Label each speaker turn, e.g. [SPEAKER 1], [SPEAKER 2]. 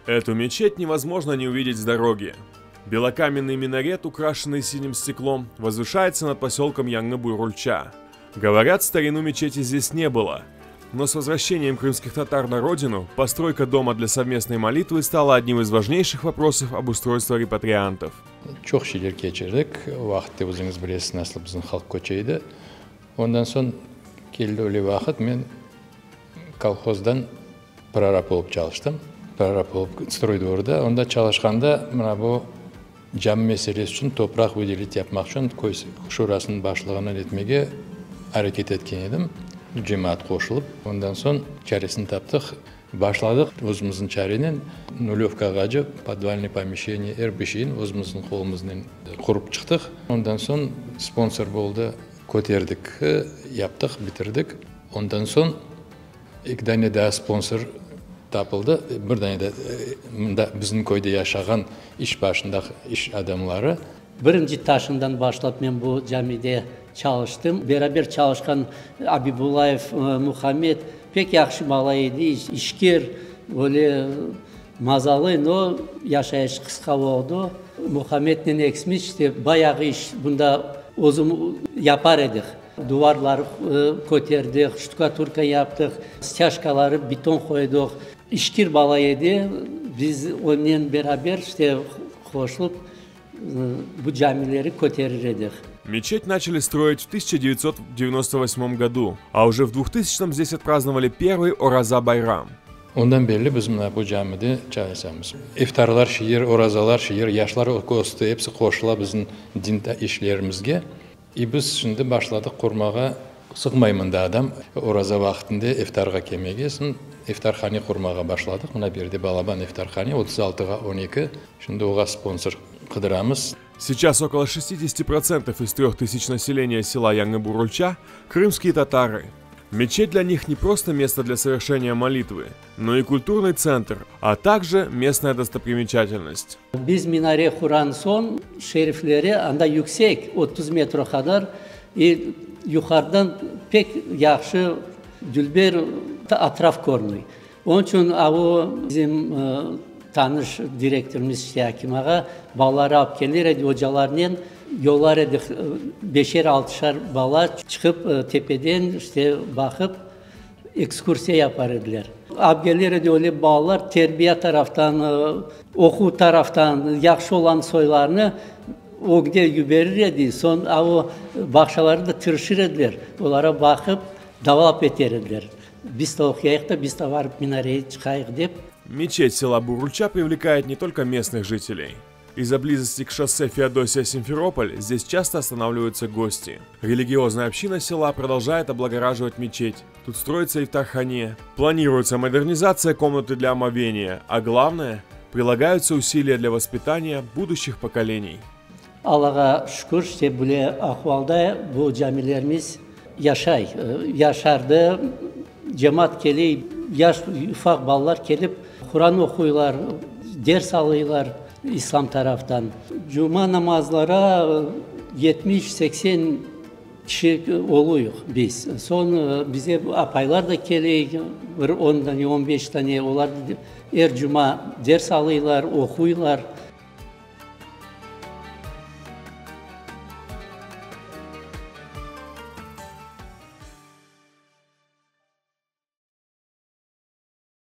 [SPEAKER 1] Эту мечеть невозможно не увидеть с дороги. Белокаменный минарет, украшенный синим стеклом, возвышается над поселком Яңы-Бурульча. Говорят, в старину мечети здесь не было. Но с возвращением крымских татар на родину, постройка дома для совместной молитвы стала одним из важнейших вопросов обустройства репатриантов.
[SPEAKER 2] Çoq şeyler keçirdik. O vaqıtta özüñiz bilesiz, nasıl bizim halq köçeydi. Ondan soñ keldi öyle vaqıt, men kolhozdan prorab olıp çalıştım. Prorab olıp stroydvorda. Onda çalışqanda mına bu cami meselesi içün topraq vıdelit yapmaq içün köy şurasınıñ başlığına etmege areket etken edim. Cemaat qoşulıp, ondan soñ çaresini taptıq. Başladıq özümizniñ çarenen, nulövkağace, podvalnıy pomeşçeniye, er bir şeyin özümizniñ qolumıznen qurıp çıqtıq. Ondan soñ sponsor boldı, köterdik, yaptıq, bitirdik. Ondan soñ eki dane daa sponsor tapıldı. Bir dane de mında bizim köyde yaşağan iş başında iş adamları.
[SPEAKER 3] Birinci taşından başlap men bu camide çalıştım. Beraber çalışqan Abibullayev Muhammed pek yahşı bala edi, işkir, öyle mazalı, no, yaşayışı qısqa oldı. Muhammednen ekimiz işte bayağı iş bunda özüm yapar edik. Duvarları köterdik, ştukaturka yaptıq, stâjkaları beton qoydıq. İşkir bala edi, biz onen beraber işte qoşulıp bu camileri köterir edik.
[SPEAKER 1] Мечеть начали строить в 1998 году, а уже в 2000-м здесь отпраздновали первый Ораза Байрам.
[SPEAKER 2] Ondan berli biz mına bu camide çalışamız. İftarlar şiir, orazalar şiir, yaşlar östi, episi qoşula bizim din işlerimizge. I biz şimdi başladıq qurmağa, sığmay mında adam, oraza vaqtında iftarğa kelmege, soñ iftarhane qurmağa başladıq. Mına bu yerde balaban iftarhane, 36-ğa 12, şimdi oğa sponsor qıdıramız.
[SPEAKER 1] Сейчас около 60% из 3000 населения села Яңы-Бурульча – крымские татары. Мечеть для них не просто место для совершения молитвы, но и культурный центр, а также местная достопримечательность.
[SPEAKER 3] Biz minare quran soñ şerifleri anda yüksek, 30 metr qadar, i yuqarıdan pek yahşı dülber atraf körünüy. Onıñ içün a o bizim tanış direktorımız işte Akim ağa balaları alıp kelir edi, ocalarnen yollar edik, beşer, altışar bala çıqıp tepeden işte baqıp ekskursiya yapar ediler. Alıp kelir edi öyle balalar terbiye taraftan, oquv taraftan yahşı olan soylarını ögde yiberir edi, soñ a o bağçaları da tırışır ediler, olara baqıp davalap eter ediler. Biz de oquyayıq da, biz de barıp minarege çıqayıq dep.
[SPEAKER 1] Мечеть села Бурульча привлекает не только местных жителей. Из-за близости к шоссе Феодосия-Симферополь здесь часто останавливаются гости. Религиозная община села продолжает облагораживать мечеть. Тут строится ифтархане. Планируется модернизация комнаты для омовения, а главное, прилагаются усилия для воспитания будущих поколений.
[SPEAKER 3] Allağa şükür, işte böyle ahvalda bu camilerimiz yaşay, yaşardı. Cemaat kele, yaş ufaq balalar kelip Quran oquylar, ders alıylar İslam taraftan. Cuma namazlara 70-80 kişi oluyıq biz. Soñ bize apaylar da kele, bir 10 dane, 15 dane, olar er cuma ders alıylar, oquylar.